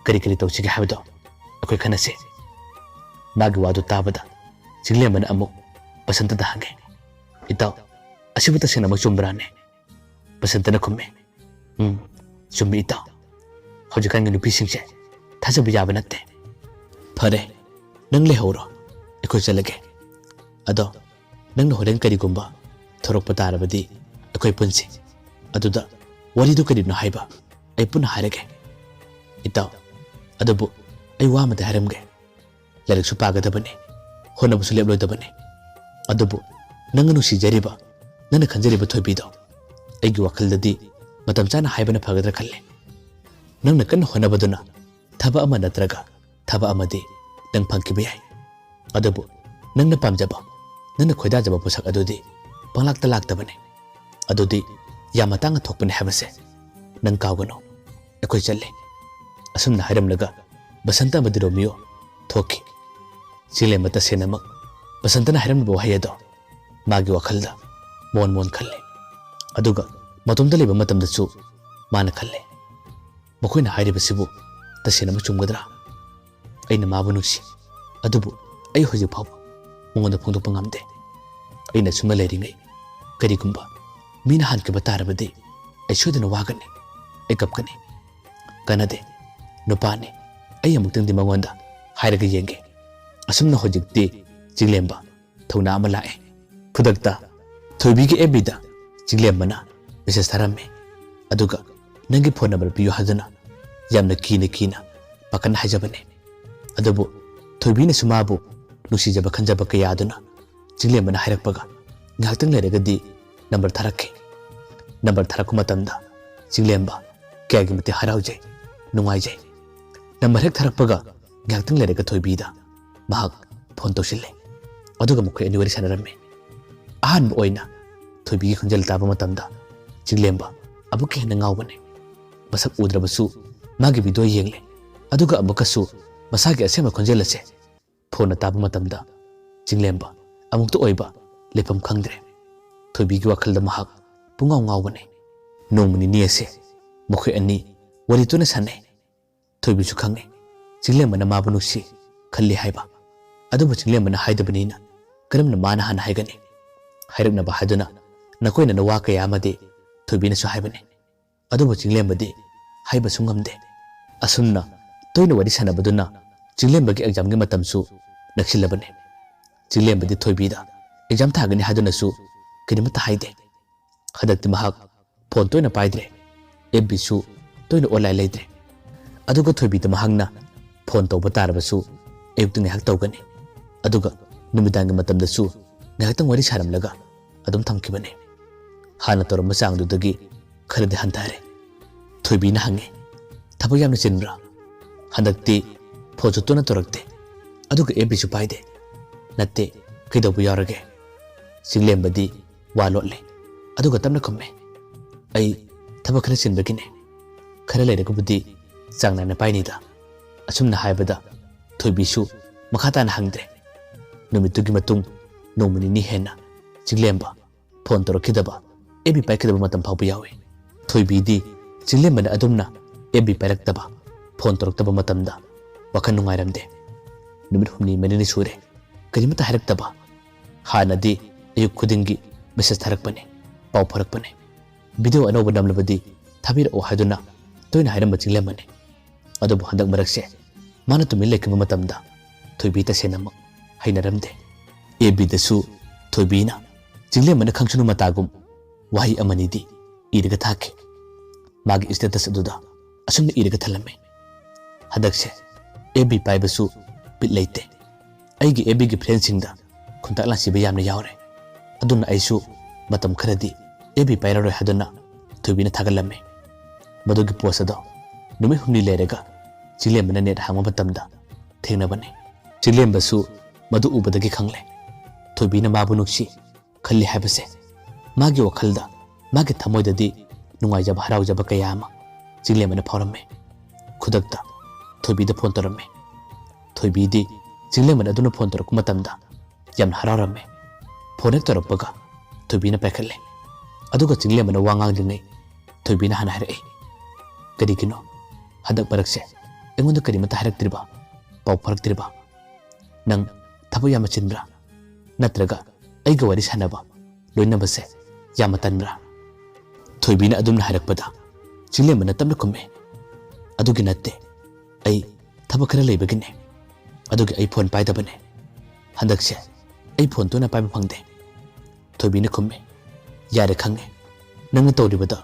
ꯀꯔꯤ ꯀꯔꯤ ꯇꯧꯁꯤꯒꯦ ꯍꯥꯏꯕꯗꯣ ꯑꯩꯈꯣꯏ ꯈꯟꯅꯁꯤ꯫ ꯃꯥꯒꯤ ꯋꯥꯗꯨ ꯇꯥꯕꯗ ꯆꯤꯡꯂꯦꯝꯕꯅ ꯑꯃꯨꯛ ꯕꯁꯟꯇꯗ ꯍꯪꯉꯦ, "ꯏꯇꯥꯎ, ꯑꯁꯤꯕꯨ ꯇꯁꯦꯡꯅꯃꯛ ꯆꯨꯝꯕ꯭ꯔꯥꯅꯦ?" ꯕꯁꯟꯇꯅ ꯈꯨꯝꯃꯦ, "ꯎꯝ, ꯆꯨꯝꯃꯤ ꯏꯇꯥꯎ꯫ ꯍꯧꯖꯤꯛꯀꯥꯟꯒꯤ ꯅꯨꯄꯤꯁꯤꯡꯁꯦ ꯊꯥꯖꯕ ꯌꯥꯕ ꯅꯠꯇꯦ꯫ ꯐꯔꯦ, ꯅꯪ ꯂꯩꯍꯧꯔꯣ, ꯑꯩꯈꯣꯏ ꯆꯠꯂꯒꯦ꯫ ꯑꯗꯣ ꯅꯪꯅ ꯍꯣꯔꯦꯟ ꯀꯔꯤꯒꯨꯝꯕ ꯊꯣꯔꯛꯄ ꯇꯥꯔꯕꯗꯤ ꯑꯩꯈꯣꯏ ꯄꯨꯟꯁꯤ꯫ ꯑꯗꯨꯗ ꯋꯥꯔꯤꯗꯨ ꯀꯔꯤꯅꯣ ꯍꯥꯏꯕ ꯑꯩ ꯄꯨꯟꯅ ꯍꯥꯏꯔꯒꯦ꯫ ꯏꯇꯥꯎ, ꯑꯗꯨꯕꯨ ꯑꯩ ꯋꯥ ꯑꯃꯗꯤ ꯍꯥꯏꯔꯝꯒꯦ꯫ ꯂꯥꯏꯔꯤꯛꯁꯨ ꯄꯥꯒꯗꯕꯅꯤ, ꯍꯣꯠꯅꯕꯁꯨ ꯂꯦꯞꯂꯣꯏꯗꯕꯅꯤ꯫ ꯑꯗꯨꯕꯨ ꯅꯪꯅ ꯅꯨꯡꯁꯤꯖꯔꯤꯕ, ꯅꯪꯅ ꯈꯟꯖꯔꯤꯕ ꯊꯣꯏꯕꯤꯗꯣ ꯑꯩꯒꯤ ꯋꯥꯈꯜꯗꯗꯤ ꯃꯇꯝ ꯆꯥꯅ ꯍꯥꯏꯕꯅ ꯐꯒꯗ꯭ꯔꯥ ꯈꯜꯂꯦ꯫ ꯅꯪꯅ ꯀꯟꯅ ꯍꯣꯠꯅꯕꯗꯨꯅ ꯊꯕꯛ ꯑꯃ ꯅꯠꯇ꯭ꯔꯒ ꯊꯕꯛ ꯑꯃꯗꯤ ꯅꯪ ꯐꯪꯈꯤꯕ ꯌꯥꯏ꯫ ꯑꯗꯨꯕꯨ ꯅꯪꯅ ꯄꯥꯝꯖꯕ, ꯅꯪꯅ ꯈꯣꯏꯗꯥꯖꯕ ꯄꯣꯠꯁꯛ ꯑꯗꯨꯗꯤ ꯄꯪꯂꯥꯛꯇ ꯂꯥꯛꯇꯕꯅꯤ꯫ ꯑꯗꯨꯗꯤ ꯌꯥꯝ ꯃꯇꯥꯡꯅ ꯊꯣꯛꯄꯅꯤ ꯍꯥꯏꯕꯁꯦ ꯅꯪ ꯀꯥꯎꯒꯅꯨ꯫ ꯑꯩꯈꯣꯏ ꯆꯠꯂꯦ꯫" ꯑꯁꯨꯝꯅ ꯍꯥꯏꯔꯝꯂꯒ ꯕꯁꯟꯇ ꯑꯃꯗꯤ ꯔꯣꯃꯤꯌꯣ ꯊꯣꯛꯈꯤ꯫ ꯆꯤꯡꯂꯦꯝꯕ ꯇꯁꯦꯡꯅꯃꯛ ꯕꯁꯟꯇꯅ ꯍꯥꯏꯔꯝꯂꯤꯕ ꯋꯥꯍꯩ ꯑꯗꯣ ꯃꯥꯒꯤ ꯋꯥꯈꯜꯗ ꯃꯣꯟ ꯃꯣꯟ ꯈꯜꯂꯦ꯫ ꯑꯗꯨꯒ ꯃꯇꯣꯝꯇ ꯂꯩꯕ ꯃꯇꯝꯗꯁꯨ ꯃꯥꯅ ꯈꯜꯂꯦ, "ꯃꯈꯣꯏꯅ ꯍꯥꯏꯔꯤꯕꯁꯤꯕꯨ ꯇꯁꯦꯡꯅꯃꯛ ꯆꯨꯝꯒꯗ꯭ꯔꯥ? ꯑꯩꯅ ꯃꯥꯕꯨ ꯅꯨꯡꯁꯤ, ꯑꯗꯨꯕꯨ ꯑꯩ ꯍꯧꯖꯤꯛ ꯐꯥꯎꯕ ꯃꯉꯣꯟꯗ ꯐꯣꯡꯗꯣꯛꯄ ꯉꯝꯗꯦ꯫ ꯑꯩꯅ ꯑꯁꯨꯝꯅ ꯂꯩꯔꯤꯉꯩ ꯀꯔꯤꯒꯨꯝꯕ ꯃꯤꯅ ꯍꯥꯟꯈꯤꯕ ꯇꯥꯔꯕꯗꯤ ꯑꯩ ꯁꯣꯏꯗꯅ ꯋꯥꯒꯅꯤ, ꯑꯩ ꯀꯞꯀꯅꯤ꯫ ꯀꯥꯟꯅꯗꯦ, ꯅꯨꯄꯥꯅꯤ, ꯑꯩ ꯑꯃꯨꯛꯇꯪꯗꯤ ꯃꯉꯣꯟꯗ ꯍꯥꯏꯔꯒ ꯌꯦꯡꯒꯦ꯫" ꯑꯁꯨꯝꯅ ꯍꯧꯖꯤꯛꯇꯤ ꯆꯤꯡꯂꯦꯝꯕ ꯊꯧꯅꯥ ꯑꯃ ꯂꯥꯛꯑꯦ꯫ ꯈꯨꯗꯛꯇ ꯊꯣꯏꯕꯤꯒꯤ ꯑꯦꯐ ꯕꯤꯗ ꯆꯤꯡꯂꯦꯝꯕꯅ ꯃꯦꯁꯦꯖ ꯊꯥꯔꯝꯃꯦ꯫ ꯑꯗꯨꯒ "ꯅꯪꯒꯤ ꯐꯣꯟ ꯅꯝꯕꯔ ꯄꯤꯌꯨ" ꯍꯥꯏꯗꯨꯅ ꯌꯥꯝꯅ ꯀꯤꯅ ꯀꯤꯅ ꯄꯥꯈꯠꯅ ꯍꯥꯏꯖꯕꯅꯦ꯫ ꯑꯗꯨꯕꯨ ꯊꯣꯏꯕꯤꯅꯁꯨ ꯃꯥꯕꯨ ꯅꯨꯡꯁꯤꯖꯕ ꯈꯟꯖꯕ ꯀꯌꯥ ꯑꯗꯨꯅ ꯆꯤꯡꯂꯦꯝꯕꯅ ꯍꯥꯏꯔꯛꯄꯒ ꯉꯥꯏꯍꯥꯛꯇꯪ ꯂꯩꯔꯒꯗꯤ ꯅꯝꯕꯔ ꯊꯥꯔꯛꯈꯤ꯫ ꯅꯝꯕꯔ ꯊꯥꯔꯛꯄ ꯃꯇꯝꯗ ꯆꯤꯡꯂꯦꯝꯕ ꯀꯌꯥꯒꯤ ꯃꯇꯤꯛ ꯍꯔꯥꯎꯖꯩ, ꯅꯨꯡꯉꯥꯏꯖꯩ꯫ ꯅꯝꯕꯔ ꯍꯦꯛ ꯊꯥꯔꯛꯄꯒ ꯉꯥꯏꯍꯥꯛꯇꯪ ꯂꯩꯔꯒ ꯊꯣꯏꯕꯤꯗ ꯃꯍꯥꯛ ꯐꯣꯟ ꯇꯧꯁꯤꯜꯂꯦ꯫ ꯑꯗꯨꯒ ꯃꯈꯣꯏ ꯑꯅꯤ ꯋꯥꯔꯤ ꯁꯥꯟꯅꯔꯝꯃꯤ꯫ ꯑꯍꯥꯟꯕ ꯑꯣꯏꯅ ꯊꯣꯏꯕꯤꯒꯤ ꯈꯣꯟꯖꯦꯜ ꯇꯥꯕ ꯃꯇꯝꯗ ꯆꯤꯡꯂꯦꯝꯕ ꯑꯃꯨꯛꯀ ꯍꯦꯟꯅ ꯉꯥꯎꯕꯅꯤ꯫ ꯃꯁꯛ ꯎꯗ꯭ꯔꯕꯁꯨ ꯃꯥꯒꯤ ꯚꯤꯗꯤꯑꯣ ꯌꯦꯡꯂꯦ꯫ ꯑꯗꯨꯒ ꯑꯃꯨꯛꯀꯁꯨ ꯃꯁꯥꯒꯤ ꯑꯁꯦꯡꯕ ꯈꯣꯟꯖꯦꯜ ꯑꯁꯦ ꯐꯣꯟꯅ ꯇꯥꯕ ꯃꯇꯝꯗ ꯆꯤꯡꯂꯦꯝꯕ ꯑꯃꯨꯛꯇ ꯑꯣꯏꯕ ꯂꯩꯐꯝ ꯈꯪꯗ꯭ꯔꯦ꯫ ꯊꯣꯏꯕꯤꯒꯤ ꯋꯥꯈꯜꯗ ꯃꯍꯥꯛ ꯄꯨꯡꯉꯥꯎ ꯉꯥꯎꯕꯅꯤ꯫ ꯅꯣꯡꯃ ꯅꯤꯅꯤ ꯑꯁꯦ ꯃꯈꯣꯏ ꯑꯅꯤ ꯋꯥꯔꯤ ꯇꯣꯏꯅ ꯁꯥꯟꯅꯩ꯫ ꯊꯣꯏꯕꯤꯁꯨ ꯈꯪꯉꯤ ꯆꯤꯡꯂꯦꯝꯕꯅ ꯃꯥꯕꯨ ꯅꯨꯡꯁꯤ ꯈꯜꯂꯤ ꯍꯥꯏꯕ꯫ ꯑꯗꯨꯕꯨ ꯆꯤꯡꯂꯦꯝꯕꯅ ꯍꯥꯏꯗꯕꯅꯤꯅ ꯀꯔꯝꯅ ꯃꯥꯅ ꯍꯥꯟꯅ ꯍꯥꯏꯒꯅꯤ? ꯍꯥꯏꯔꯛꯅꯕ ꯍꯥꯏꯗꯨꯅ ꯅꯀꯣꯏꯅꯅ ꯋꯥ ꯀꯌꯥ ꯑꯃꯗꯤ ꯊꯣꯏꯕꯤꯅꯁꯨ ꯍꯥꯏꯕꯅꯤ꯫ ꯑꯗꯨꯕꯨ ꯆꯤꯡꯂꯦꯝꯕꯗꯤ ꯍꯥꯏꯕꯁꯨ ꯉꯝꯗꯦ꯫ ꯑꯁꯨꯝꯅ ꯇꯣꯏꯅ ꯋꯥꯔꯤ ꯁꯥꯟꯅꯕꯗꯨꯅ ꯆꯤꯡꯂꯦꯝꯕꯒꯤ ꯑꯦꯛꯖꯥꯝꯒꯤ ꯃꯇꯝꯁꯨ ꯅꯛꯁꯤꯜꯂꯕꯅꯤ꯫ ꯆꯤꯡꯂꯦꯝꯕꯗꯤ ꯊꯣꯏꯕꯤꯗ ꯑꯦꯛꯖꯥꯝ ꯊꯥꯒꯅꯤ ꯍꯥꯏꯗꯨꯅꯁꯨ ꯀꯔꯤꯃꯠꯇ ꯍꯥꯏꯗꯦ꯫ ꯍꯟꯗꯛꯇꯤ ꯃꯍꯥꯛ ꯐꯣꯟ ꯇꯣꯏꯅ ꯄꯥꯏꯗ꯭ꯔꯦ, ꯑꯦꯐ ꯕꯤꯁꯨ ꯇꯣꯏꯅ ꯑꯣꯟꯂꯥꯏꯟ ꯂꯩꯇ꯭ꯔꯦ꯫ ꯑꯗꯨꯒ ꯊꯣꯏꯕꯤꯗ ꯃꯍꯥꯛꯅ ꯐꯣꯟ ꯇꯧꯕ ꯇꯥꯔꯕꯁꯨ ꯑꯌꯨꯛꯇ ꯉꯥꯏꯍꯥꯛ ꯇꯧꯒꯅꯤ, ꯑꯗꯨꯒ ꯅꯨꯃꯤꯗꯥꯡꯒꯤ ꯃꯇꯝꯗꯁꯨ ꯉꯥꯏꯍꯥꯛꯇꯪ ꯋꯥꯔꯤ ꯁꯥꯔꯝꯂꯒ ꯑꯗꯨꯝ ꯊꯝꯈꯤꯕꯅꯤ꯫ ꯍꯥꯟꯅ ꯇꯧꯔꯝꯕ ꯆꯥꯡꯗꯨꯗꯒꯤ ꯈꯔꯗꯤ ꯍꯟꯊꯔꯦ꯫ ꯊꯣꯏꯕꯤꯅ ꯍꯪꯉꯤ, "ꯊꯕꯛ ꯌꯥꯝꯅ ꯆꯤꯟꯕ꯭ꯔꯥ? ꯍꯟꯗꯛꯇꯤ ꯐꯣꯟꯁꯨ ꯇꯣꯏꯅ ꯇꯧꯔꯛꯇꯦ, ꯑꯗꯨꯒ ꯑꯦꯐ ꯕꯤꯁꯨ ꯄꯥꯏꯗꯦ"꯫ "ꯅꯠꯇꯦ, ꯀꯩꯗꯧꯕ ꯌꯥꯎꯔꯒꯦ?" ꯆꯤꯡꯂꯦꯝꯕꯗꯤ ꯋꯥ ꯂꯣꯠꯂꯦ, ꯑꯗꯨꯒ ꯇꯞꯅ ꯈꯨꯝꯃꯦ, "ꯑꯩ ꯊꯕꯛ ꯈꯔ ꯆꯤꯟꯕꯒꯤꯅꯦ꯫ ꯈꯔ ꯂꯩꯔꯒꯕꯨꯗꯤ ꯆꯥꯡ ꯅꯥꯏꯅ ꯄꯥꯏꯅꯤꯗ"꯫ ꯑꯁꯨꯝꯅ ꯍꯥꯏꯕꯗ ꯊꯣꯏꯕꯤꯁꯨ ꯃꯈꯥ ꯇꯥꯅ ꯍꯪꯗ꯭ꯔꯦ꯫ ꯅꯨꯃꯤꯠꯇꯨꯒꯤ ꯃꯇꯨꯡ ꯅꯣꯡꯃ ꯅꯤꯅꯤ ꯍꯦꯟꯅ ꯆꯤꯡꯂꯦꯝꯕ ꯐꯣꯟ ꯇꯧꯔꯛꯈꯤꯗꯕ, ꯑꯦꯐ ꯕꯤ ꯄꯥꯏꯈꯤꯗꯕ ꯃꯇꯝ ꯐꯥꯎꯕ ꯌꯥꯎꯏ꯫ ꯊꯣꯏꯕꯤꯗꯤ ꯆꯤꯡꯂꯦꯝꯕꯅ ꯑꯗꯨꯝꯅ ꯑꯦꯐ ꯕꯤ ꯄꯥꯏꯔꯛꯇꯕ, ꯐꯣꯟ ꯇꯧꯔꯛꯇꯕ ꯃꯇꯝꯗ ꯋꯥꯈꯜ ꯅꯨꯡꯉꯥꯏꯔꯝꯗꯦ꯫ ꯅꯨꯃꯤꯠ ꯍꯨꯝꯅꯤ ꯃꯔꯤꯅꯤ ꯁꯨꯔꯦ, ꯀꯔꯤꯃꯠꯇ ꯍꯥꯏꯔꯛꯇꯕ꯫ ꯍꯥꯟꯅꯗꯤ ꯑꯌꯨꯛ ꯈꯨꯗꯤꯡꯒꯤ ꯃꯦꯁꯦꯖ ꯊꯥꯔꯛꯄꯅꯤ, ꯄꯥꯎ ꯐꯥꯎꯔꯛꯄꯅꯤ꯫ ꯚꯤꯗꯤꯑꯣ ꯑꯅꯧꯕ ꯅꯝꯂꯕꯗꯤ ꯊꯥꯕꯤꯔꯛꯑꯣ ꯍꯥꯏꯗꯨꯅ ꯇꯣꯏꯅ ꯍꯥꯏꯔꯝꯕ ꯆꯤꯡꯂꯦꯝꯕꯅꯤ꯫ ꯑꯗꯨꯕꯨ ꯍꯟꯗꯛ ꯃꯔꯛꯁꯦ ꯃꯥꯅ ꯇꯨꯃꯤꯟ ꯂꯩꯈꯤꯕ ꯃꯇꯝꯗ ꯊꯣꯏꯕꯤ ꯇꯁꯦꯡꯅꯃꯛ ꯍꯩꯅꯔꯝꯗꯦ꯫ ꯑꯦꯐ ꯕꯤꯗꯁꯨ ꯊꯣꯏꯕꯤꯅ ꯆꯤꯡꯂꯦꯝꯕꯅ ꯈꯪꯁꯅꯨ ꯃꯇꯥꯒꯨꯝ ꯋꯥꯍꯩ ꯑꯃꯅꯤꯗꯤ ꯏꯔꯒ ꯊꯥꯈꯤ꯫ ꯃꯥꯒꯤ ꯁ꯭ꯇꯦꯇꯁ ꯑꯗꯨꯗ ꯑꯁꯨꯝꯅ ꯏꯔꯒ ꯊꯜꯂꯝꯃꯤ, "ꯍꯟꯗꯛꯁꯦ ꯑꯦꯐ ꯕꯤ ꯄꯥꯏꯕꯁꯨ ꯕꯤꯠ ꯂꯩꯇꯦ꯫ ꯑꯩꯒꯤ ꯑꯦꯐ ꯕꯤꯒꯤ ꯐ꯭ꯔꯦꯟꯁꯤꯡꯗ ꯈꯨꯟꯇꯥꯛ ꯂꯥꯟꯁꯤꯕ ꯌꯥꯝꯅ ꯌꯥꯎꯔꯦ꯫ ꯑꯗꯨꯅ ꯑꯩꯁꯨ ꯃꯇꯝ ꯈꯔꯗꯤ ꯑꯦꯐ ꯕꯤ ꯄꯥꯏꯔꯔꯣꯏ" ꯍꯥꯏꯗꯨꯅ ꯊꯣꯏꯕꯤꯅ ꯊꯥꯒꯠꯂꯝꯃꯤ꯫ ꯃꯗꯨꯒꯤ ꯄꯣꯁ ꯑꯗꯣ ꯅꯨꯃꯤꯠ ꯍꯨꯝꯅꯤ ꯂꯩꯔꯒ ꯆꯤꯡꯂꯦꯝꯕꯅ ꯅꯦꯠ ꯍꯥꯡꯕ ꯃꯇꯝꯗ ꯊꯦꯡꯅꯕꯅꯤ꯫ ꯆꯤꯡꯂꯦꯝꯕꯁꯨ ꯃꯗꯨ ꯎꯕꯗꯒꯤ ꯈꯪꯂꯦ ꯊꯣꯏꯕꯤꯅ ꯃꯥꯕꯨ ꯅꯨꯡꯁꯤ ꯈꯜꯂꯤ ꯍꯥꯏꯕꯁꯦ꯫ ꯃꯥꯒꯤ ꯋꯥꯈꯜꯗ ꯃꯥꯒꯤ ꯊꯃꯣꯏꯗꯗꯤ ꯅꯨꯡꯉꯥꯏꯖꯕ ꯍꯔꯥꯎꯖꯕ ꯀꯌꯥ ꯑꯃ ꯆꯤꯡꯂꯦꯝꯕꯅ ꯐꯥꯎꯔꯝꯃꯤ꯫ ꯈꯨꯗꯛꯇ ꯊꯣꯏꯕꯤꯗ ꯐꯣꯟ ꯇꯧꯔꯝꯃꯤ꯫ ꯊꯣꯏꯕꯤꯗꯤ ꯆꯤꯡꯂꯦꯝꯕꯅ ꯑꯗꯨꯅ ꯐꯣꯟ ꯇꯧꯔꯛꯄ ꯃꯇꯝꯗ ꯌꯥꯝꯅ ꯍꯔꯥꯎꯔꯝꯃꯤ꯫ ꯐꯣꯟ ꯍꯦꯛ ꯇꯧꯔꯛꯄꯒ ꯊꯣꯏꯕꯤꯅ ꯄꯥꯏꯈꯠꯂꯦ꯫ ꯑꯗꯨꯒ ꯆꯤꯡꯂꯦꯝꯕꯅ ꯋꯥ ꯉꯥꯡꯗ꯭ꯔꯤꯉꯩ ꯊꯣꯏꯕꯤꯅ ꯍꯥꯟꯅ ꯍꯥꯏꯔꯛꯏ, "ꯀꯔꯤꯒꯤꯅꯣ ꯍꯟꯗꯛ ꯃꯔꯛꯁꯦ ꯑꯩꯉꯣꯟꯗ ꯀꯔꯤꯃꯠꯇ ꯍꯥꯏꯔꯛꯇ꯭ꯔꯤꯕ, ꯄꯥꯎ ꯐꯥꯎꯔꯛꯇ꯭ꯔꯤꯕ? ꯅꯪ ꯊꯕꯛ ꯌꯥꯝꯅ ꯆꯤꯟꯕ꯭ꯔꯥ? ꯅꯠꯇ꯭ꯔꯒ ꯑꯩꯒ ꯋꯥꯔꯤ ꯁꯥꯟꯅꯕ, ꯂꯣꯏꯅꯕꯁꯦ ꯌꯥꯝꯅ ꯇꯟꯕ꯭ꯔꯥ?" ꯊꯣꯏꯕꯤꯅ ꯑꯗꯨꯝꯅ ꯍꯥꯏꯔꯛꯄꯗ ꯆꯤꯡꯂꯦꯝꯕꯅ ꯇꯞꯅ ꯈꯨꯝꯃꯦ, "ꯑꯗꯨꯒꯤ ꯅꯠꯇꯦ, ꯑꯩ ꯊꯕꯛ ꯈꯔ ꯂꯩꯕꯒꯤꯅꯦ, ꯑꯗꯨꯒꯤ ꯑꯩ ꯐꯣꯟ ꯄꯥꯏꯗꯕꯅꯦ꯫ ꯍꯟꯗꯛꯁꯦ ꯑꯩ ꯐꯣꯟ ꯇꯣꯏꯅ ꯄꯥꯏꯕ ꯐꯪꯗꯦ꯫" ꯊꯣꯏꯕꯤꯅ ꯈꯨꯝꯃꯦ, "ꯌꯥꯔꯦ, ꯈꯪꯉꯦ, ꯅꯪꯅ ꯇꯧꯔꯤꯕꯗꯣ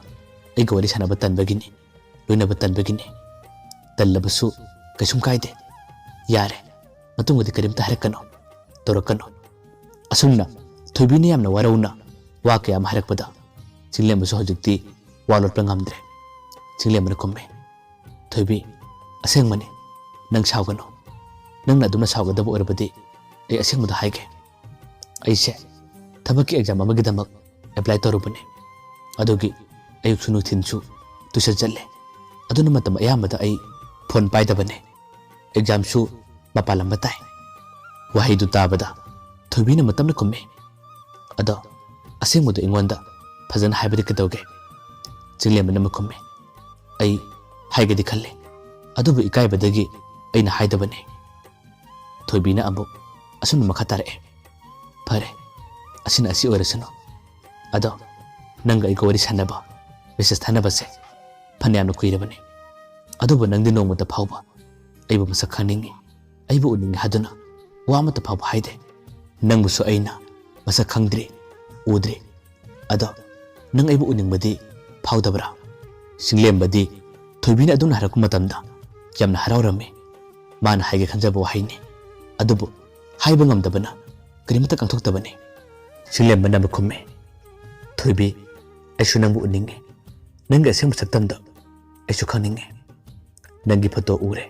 ꯑꯩꯒ ꯋꯥꯔꯤ ꯁꯥꯟꯅꯕ ꯇꯟꯕꯒꯤꯅꯤ, ꯂꯣꯏꯅꯕ ꯇꯟꯕꯒꯤꯅꯤ꯫ ꯇꯜꯂꯕꯁꯨ ꯀꯩꯁꯨꯝ ꯀꯥꯏꯗꯦ꯫ ꯌꯥꯔꯦ, ꯃꯇꯨꯡꯗꯗꯤ ꯀꯔꯤꯝꯇ ꯍꯥꯏꯔꯛꯀꯅꯨ, ꯇꯧꯔꯛꯀꯅꯨ꯫" ꯑꯁꯨꯝꯅ ꯊꯣꯏꯕꯤꯅ ꯌꯥꯝꯅ ꯋꯥꯔꯧꯅ ꯋꯥ ꯀꯌꯥ ꯑꯃ ꯍꯥꯏꯔꯛꯄꯗ ꯆꯤꯡꯂꯦꯝꯕꯁꯨ ꯍꯧꯖꯤꯛꯇꯤ ꯋꯥ ꯂꯣꯠꯄ ꯉꯝꯗ꯭ꯔꯦ꯫ ꯆꯤꯡꯂꯦꯝꯕꯅ ꯈꯨꯝꯃꯦ, "ꯊꯣꯏꯕꯤ, ꯑꯁꯦꯡꯕꯅꯤ, ꯅꯪ ꯁꯥꯎꯒꯅꯨ꯫ ꯅꯪꯅ ꯑꯗꯨꯝꯅ ꯁꯥꯎꯒꯗꯕ ꯑꯣꯏꯔꯕꯗꯤ ꯑꯩ ꯑꯁꯦꯡꯕꯗꯣ ꯍꯥꯏꯒꯦ꯫ ꯑꯩꯁꯦ ꯊꯕꯛꯀꯤ ꯑꯦꯛꯖꯥꯝ ꯑꯃꯒꯤꯗꯃꯛ ꯑꯦꯄ꯭ꯂꯥꯏ ꯇꯧꯔꯨꯕꯅꯦ꯫ ꯑꯗꯨꯒꯤ ꯑꯌꯨꯛꯁꯨ ꯅꯨꯡꯊꯤꯜꯁꯨ ꯇꯨꯏꯁꯟ ꯆꯠꯂꯦ꯫ ꯑꯗꯨꯅ ꯃꯇꯝ ꯑꯌꯥꯝꯕꯗ ꯑꯩ ꯐꯣꯟ ꯄꯥꯏꯗꯕꯅꯦ꯫ ꯑꯦꯛꯖꯥꯝꯁꯨ ꯃꯄꯥꯜ ꯂꯝꯗ ꯇꯥꯏ꯫" ꯋꯥꯍꯩꯗꯨ ꯇꯥꯕꯗ ꯊꯣꯏꯕꯤꯅ ꯃꯇꯝꯅ ꯈꯨꯝꯃꯤ, "ꯑꯗꯣ ꯑꯁꯦꯡꯕꯗꯣ ꯑꯩꯉꯣꯟꯗ ꯐꯖꯅ ꯍꯥꯏꯕꯗꯤ ꯀꯩꯗꯧꯒꯦ?" ꯆꯤꯡꯂꯦꯝꯕꯅ ꯑꯃꯨꯛ ꯈꯨꯝꯃꯤ, "ꯑꯩ ꯍꯥꯏꯒꯦꯗꯤ ꯈꯜꯂꯤ, ꯑꯗꯨꯕꯨ ꯏꯀꯥꯏꯕꯗꯒꯤ ꯑꯩꯅ ꯍꯥꯏꯗꯕꯅꯤ꯫" ꯊꯣꯏꯕꯤꯅ ꯑꯃꯨꯛ ꯑꯁꯨꯝꯅ ꯃꯈꯥ ꯇꯥꯔꯛꯑꯦ, "ꯐꯔꯦ, ꯑꯁꯤꯅ ꯑꯁꯤ ꯑꯣꯏꯔꯁꯅꯨ꯫ ꯑꯗꯣ ꯅꯪꯒ ꯑꯩꯒ ꯋꯥꯔꯤ ꯁꯥꯟꯅꯕ, ꯃꯦꯁꯦꯖ ꯊꯥꯅꯕꯁꯦ ꯐꯅꯌꯥꯝꯅ ꯀꯨꯏꯔꯕꯅꯤ꯫ ꯑꯗꯨꯕꯨ ꯅꯪꯗꯤ ꯅꯣꯡꯃꯇ ꯐꯥꯎꯕ ꯑꯩꯕꯨ ꯃꯁꯛ ꯈꯪꯅꯤꯡꯉꯤ, ꯑꯩꯕꯨ ꯎꯅꯤꯡꯉꯤ ꯍꯥꯏꯗꯨꯅ ꯋꯥ ꯑꯃꯠꯇ ꯐꯥꯎꯕ ꯍꯥꯏꯗꯦ꯫ ꯅꯪꯕꯨꯁꯨ ꯑꯩꯅ ꯃꯁꯛ ꯈꯪꯗ꯭ꯔꯤ, ꯎꯗ꯭ꯔꯤ꯫ ꯑꯗꯣ ꯅꯪ ꯑꯩꯕꯨ ꯎꯅꯤꯡꯕꯗꯤ ꯐꯥꯎꯗꯕ꯭ꯔꯥ?" ꯆꯤꯡꯂꯦꯝꯕꯗꯤ ꯊꯣꯏꯕꯤꯅ ꯑꯗꯨꯝꯅ ꯍꯥꯏꯔꯛꯄ ꯃꯇꯝꯗ ꯌꯥꯝꯅ ꯍꯔꯥꯎꯔꯝꯃꯤ꯫ ꯃꯥꯅ ꯍꯥꯏꯒꯦ ꯈꯟꯖꯕ ꯋꯥꯍꯩꯅꯤ, ꯑꯗꯨꯕꯨ ꯍꯥꯏꯕ ꯉꯝꯗꯕꯅ ꯀꯔꯤꯃꯠꯇ ꯀꯥꯡꯊꯣꯛꯇꯕꯅꯤ꯫ ꯆꯤꯡꯂꯦꯝꯕꯅ ꯑꯃꯨꯛ ꯈꯨꯝꯃꯤ, "ꯊꯣꯏꯕꯤ, ꯑꯩꯁꯨ ꯅꯪꯕꯨ ꯎꯅꯤꯡꯉꯤ꯫ ꯅꯪꯒꯤ ꯑꯁꯦꯡꯕ ꯁꯛꯇꯝꯗꯣ ꯑꯩꯁꯨ ꯈꯪꯅꯤꯡꯉꯤ꯫ ꯅꯪꯒꯤ ꯐꯣꯇꯣ ꯎꯔꯦ,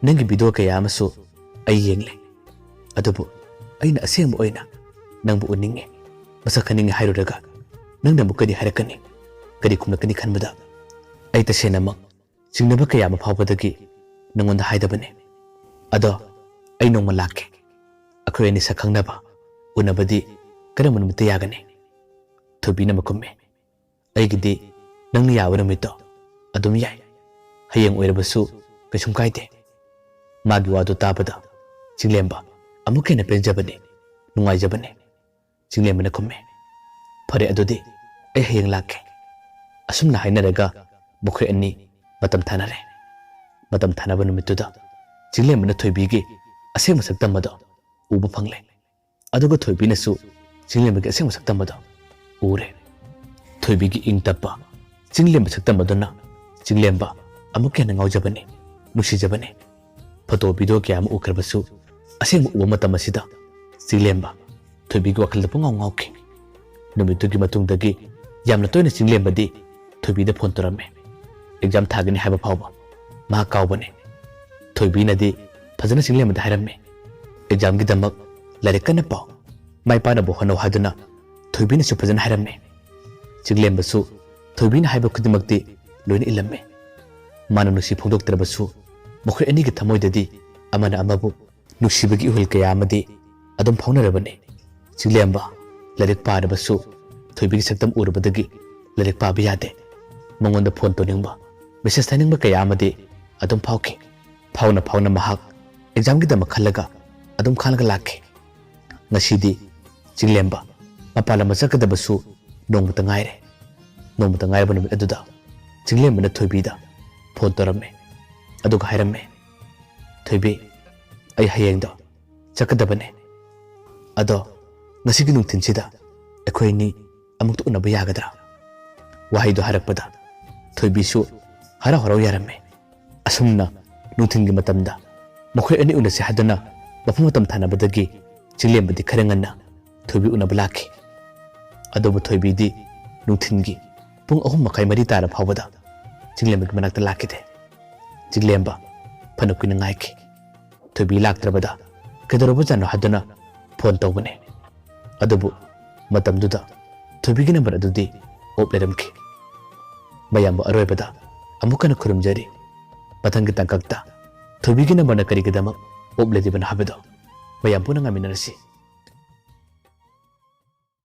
ꯅꯪꯒꯤ ꯚꯤꯗꯤꯑꯣ ꯀꯌꯥ ꯑꯃꯁꯨ ꯑꯩ ꯌꯦꯡꯂꯦ꯫ ꯑꯗꯨꯕꯨ ꯑꯩꯅ ꯑꯁꯦꯡꯕ ꯑꯣꯏꯅ ꯅꯪꯕꯨ ꯎꯅꯤꯡꯉꯤ, ꯃꯁꯛ ꯈꯪꯅꯤꯡꯉꯤ ꯍꯥꯏꯔꯨꯔꯒ ꯅꯪꯅ ꯑꯃꯨꯛ ꯀꯔꯤ ꯍꯥꯏꯔꯛꯀꯅꯤ? ꯀꯔꯤ ꯈꯨꯝꯂꯛꯀꯅꯤ ꯈꯟꯕꯗ ꯑꯩ ꯇꯁꯦꯡꯅꯃꯛ ꯆꯤꯡꯅꯕ ꯀꯌꯥ ꯑꯃ ꯐꯥꯎꯕꯗꯒꯤ ꯅꯪꯉꯣꯟꯗ ꯍꯥꯏꯗꯕꯅꯤ꯫ ꯑꯗꯣ ꯑꯩ ꯅꯣꯡꯃ ꯂꯥꯛꯀꯦ꯫ ꯑꯩꯈꯣꯏ ꯑꯅꯤ ꯁꯛ ꯈꯪꯅꯕ ꯎꯅꯕꯗꯤ ꯀꯔꯝꯕ ꯅꯨꯃꯤꯠꯇ ꯌꯥꯒꯅꯤ?" ꯊꯣꯏꯕꯤꯅ ꯑꯃꯨꯛ ꯈꯨꯝꯃꯤ, "ꯑꯩꯒꯤꯗꯤ ꯅꯪꯅ ꯌꯥꯕ ꯅꯨꯃꯤꯠꯇꯣ ꯑꯗꯨꯝ ꯌꯥꯏ꯫ ꯍꯌꯦꯡ ꯑꯣꯏꯔꯕꯁꯨ "ꯀꯩꯁꯨꯝ ꯀꯥꯏꯗꯦ"꯫ ꯃꯥꯒꯤ ꯋꯥꯗꯨ ꯇꯥꯕꯗ ꯆꯤꯡꯂꯦꯝꯕ ꯑꯃꯨꯛꯀ ꯍꯦꯟꯅ ꯄꯦꯟꯖꯕꯅꯤ, ꯅꯨꯡꯉꯥꯏꯖꯕꯅꯤ꯫ ꯆꯤꯡꯂꯦꯝꯕꯅ ꯈꯨꯝꯃꯤ, "ꯐꯔꯦ, ꯑꯗꯨꯗꯤ ꯑꯩ ꯍꯌꯦꯡ ꯂꯥꯛꯀꯦ"꯫ ꯑꯁꯨꯝꯅ ꯍꯥꯏꯅꯔꯒ ꯃꯈꯣꯏ ꯑꯅꯤ ꯃꯇꯝ ꯊꯥꯅꯔꯦ꯫ ꯃꯇꯝ ꯊꯥꯅꯕ ꯅꯨꯃꯤꯠꯇꯨꯗ ꯆꯤꯡꯂꯦꯝꯕꯅ ꯊꯣꯏꯕꯤꯒꯤ ꯑꯁꯦꯡꯕ ꯁꯛꯇꯝ ꯑꯗꯣ ꯎꯕ ꯐꯪꯂꯦ꯫ ꯑꯗꯨꯒ ꯊꯣꯏꯕꯤꯅꯁꯨ ꯆꯤꯡꯂꯦꯝꯕꯒꯤ ꯑꯁꯦꯡꯕ ꯁꯛꯇꯝ ꯑꯗꯣ ꯎꯔꯦ꯫ ꯊꯣꯏꯕꯤꯒꯤ ꯏꯪ ꯇꯞꯄ ꯆꯤꯡꯂꯦꯝꯕ ꯁꯛꯇꯝ ꯑꯗꯨꯅ ꯆꯤꯡꯂꯦꯝꯕ ꯑꯃꯨꯛꯀ ꯍꯦꯟꯅ ꯉꯥꯎꯖꯕꯅꯤ, ꯅꯨꯡꯁꯤꯖꯕꯅꯤ꯫ ꯐꯣꯇꯣ ꯚꯤꯗꯤꯑꯣ ꯀꯌꯥ ꯑꯃ ꯎꯈ꯭ꯔꯕꯁꯨ ꯑꯁꯦꯡꯕ ꯎꯕ ꯃꯇꯝ ꯑꯁꯤꯗ ꯆꯤꯡꯂꯦꯝꯕ ꯊꯣꯏꯕꯤꯒꯤ ꯋꯥꯈꯜꯗ ꯄꯨꯡꯉꯥꯎ ꯉꯥꯎꯈꯤ꯫ ꯅꯨꯃꯤꯠꯇꯨꯒꯤ ꯃꯇꯨꯡꯗꯒꯤ ꯌꯥꯝꯅ ꯇꯣꯏꯅ ꯆꯤꯡꯂꯦꯝꯕꯗꯤ ꯊꯣꯏꯕꯤꯗ ꯐꯣꯟ ꯇꯧꯔꯝꯃꯤ꯫ ꯑꯦꯛꯖꯥꯝ ꯊꯥꯒꯅꯤ ꯍꯥꯏꯕ ꯐꯥꯎꯕ ꯃꯍꯥꯛ ꯀꯥꯎꯕꯅꯤ꯫ ꯊꯣꯏꯕꯤꯅꯗꯤ ꯐꯖꯅ ꯆꯤꯡꯂꯦꯝꯕꯗ ꯍꯥꯏꯔꯝꯃꯤ꯫ ꯑꯦꯛꯖꯥꯝꯒꯤꯗꯃꯛ ꯂꯥꯏꯔꯤꯛ ꯀꯟꯅ ꯄꯥꯎ, ꯃꯥꯏ ꯄꯥꯛꯅꯕ ꯍꯣꯠꯅꯧ ꯍꯥꯏꯗꯨꯅ ꯊꯣꯏꯕꯤꯅꯁꯨ ꯐꯖꯅ ꯍꯥꯏꯔꯝꯃꯤ꯫ ꯆꯤꯡꯂꯦꯝꯕꯁꯨ ꯊꯣꯏꯕꯤꯅ ꯍꯥꯏꯕ ꯈꯨꯗꯤꯡꯃꯛꯇꯤ ꯂꯣꯏꯅ ꯏꯜꯂꯝꯃꯤ꯫ ꯃꯥꯅ ꯅꯨꯡꯁꯤ ꯐꯣꯡꯗꯣꯛꯇ꯭ꯔꯕꯁꯨ ꯃꯈꯣꯏ ꯑꯅꯤꯒꯤ ꯊꯃꯣꯏꯗꯗꯤ ꯑꯃꯅ ꯑꯃꯕꯨ ꯅꯨꯡꯁꯤꯕꯒꯤ ꯏꯍꯨꯜ ꯀꯌꯥ ꯑꯃꯗꯤ ꯑꯗꯨꯝ ꯐꯥꯎꯅꯔꯕꯅꯤ꯫ ꯆꯤꯡꯂꯦꯝꯕ ꯂꯥꯏꯔꯤꯛ ꯄꯥꯔꯕꯁꯨ ꯊꯣꯏꯕꯤꯒꯤ ꯁꯛꯇꯝ ꯎꯔꯨꯕꯗꯒꯤ ꯂꯥꯏꯔꯤꯛ ꯄꯥꯕ ꯌꯥꯗꯦ꯫ ꯃꯉꯣꯟꯗ ꯐꯣꯟ ꯇꯧꯅꯤꯡꯕ, ꯃꯦꯁꯦꯖ ꯊꯥꯅꯤꯡꯕ ꯀꯌꯥ ꯑꯃꯗꯤ ꯑꯗꯨꯝ ꯐꯥꯎꯈꯤ꯫ ꯐꯥꯎꯅ ꯐꯥꯎꯅ ꯃꯍꯥꯛ ꯑꯦꯛꯖꯥꯝꯒꯤꯗꯃꯛ ꯈꯜꯂꯒ ꯑꯗꯨꯝ ꯈꯥꯡꯂꯒ ꯂꯥꯛꯈꯤ꯫ ꯉꯁꯤꯗꯤ ꯆꯤꯡꯂꯦꯝꯕ ꯃꯄꯥꯟ ꯂꯝꯗ ꯆꯠꯀꯗꯕꯁꯨ ꯅꯣꯡꯃꯇ ꯉꯥꯏꯔꯦ꯫ ꯅꯣꯡꯃꯇ ꯉꯥꯏꯔꯕ ꯅꯨꯃꯤꯠ ꯑꯗꯨꯗ ꯆꯤꯡꯂꯦꯝꯕꯅ ꯊꯣꯏꯕꯤꯗ ꯐꯣꯟ ꯇꯧꯔꯝꯃꯤ꯫ ꯑꯗꯨꯒ ꯍꯥꯏꯔꯝꯃꯤ, "ꯊꯣꯏꯕꯤ, ꯑꯩ ꯍꯌꯦꯡꯗꯣ ꯆꯠꯀꯗꯕꯅꯦ꯫ ꯑꯗꯣ ꯉꯁꯤꯒꯤ ꯅꯨꯡꯊꯤꯜꯁꯤꯗ ꯑꯩꯈꯣꯏ ꯑꯅꯤ ꯑꯃꯨꯛꯇ ꯎꯅꯕ ꯌꯥꯒꯗ꯭ꯔꯥ?" ꯋꯥꯍꯩꯗꯣ ꯍꯥꯏꯔꯛꯄꯗ ꯊꯣꯏꯕꯤꯁꯨ ꯍꯔꯥꯎ ꯍꯔꯥꯎ ꯌꯥꯔꯝꯃꯤ꯫ ꯑꯁꯨꯝꯅ ꯅꯨꯡꯊꯤꯜꯒꯤ ꯃꯇꯝꯗ ꯃꯈꯣꯏ ꯑꯅꯤ ꯎꯅꯁꯤ ꯍꯥꯏꯗꯨꯅ ꯃꯐꯝ ꯃꯇꯝ ꯊꯥꯅꯕꯗꯒꯤ ꯆꯤꯡꯂꯦꯝꯕꯗꯤ ꯈꯔ ꯉꯟꯅ ꯊꯣꯏꯕꯤ ꯎꯅꯕ ꯂꯥꯛꯈꯤ꯫ ꯑꯗꯨꯕꯨ ꯊꯣꯏꯕꯤꯗꯤ ꯅꯨꯡꯊꯤꯜꯒꯤ ꯄꯨꯡ ꯑꯍꯨꯝ ꯃꯈꯥꯏ, ꯃꯔꯤ ꯇꯥꯔ ꯐꯥꯎꯕꯗ ꯆꯤꯡꯂꯦꯝꯕꯒꯤ ꯃꯅꯥꯛꯇ ꯂꯥꯛꯈꯤꯗꯦ꯫ ꯆꯤꯡꯂꯦꯝꯕ ꯐꯅ ꯀꯨꯏꯅ ꯉꯥꯏꯈꯤ꯫ ꯊꯣꯏꯕꯤ ꯂꯥꯛꯇ꯭ꯔꯕꯗ ꯀꯩꯗꯧꯔꯕꯖꯥꯠꯅꯣ ꯍꯥꯏꯗꯨꯅ ꯐꯣꯟ ꯇꯧꯕꯅꯤ꯫ ꯑꯗꯨꯕꯨ ꯃꯇꯝꯗꯨꯗ ꯊꯣꯏꯕꯤꯒꯤ ꯅꯝꯕꯔ ꯑꯗꯨꯗꯤ ꯑꯣꯞ ꯂꯩꯔꯝꯈꯤ꯫ ꯃꯌꯥꯝꯕꯨ ꯑꯔꯣꯏꯕꯗ ꯑꯃꯨꯛ ꯍꯟꯅ ꯈꯨꯔꯨꯝꯖꯔꯤ꯫ ꯃꯊꯪꯒꯤ ꯇꯥꯡꯀꯛꯇ ꯊꯣꯏꯕꯤꯒꯤ ꯅꯝꯕꯔꯅ ꯀꯔꯤꯒꯤꯗꯃꯛ ꯑꯣꯞ ꯂꯩꯔꯤꯕꯅꯣ ꯍꯥꯏꯕꯗꯨ ꯃꯌꯥꯝ ꯄꯨꯟꯅ ꯉꯥꯏꯃꯤꯟꯅꯔꯁꯤ꯫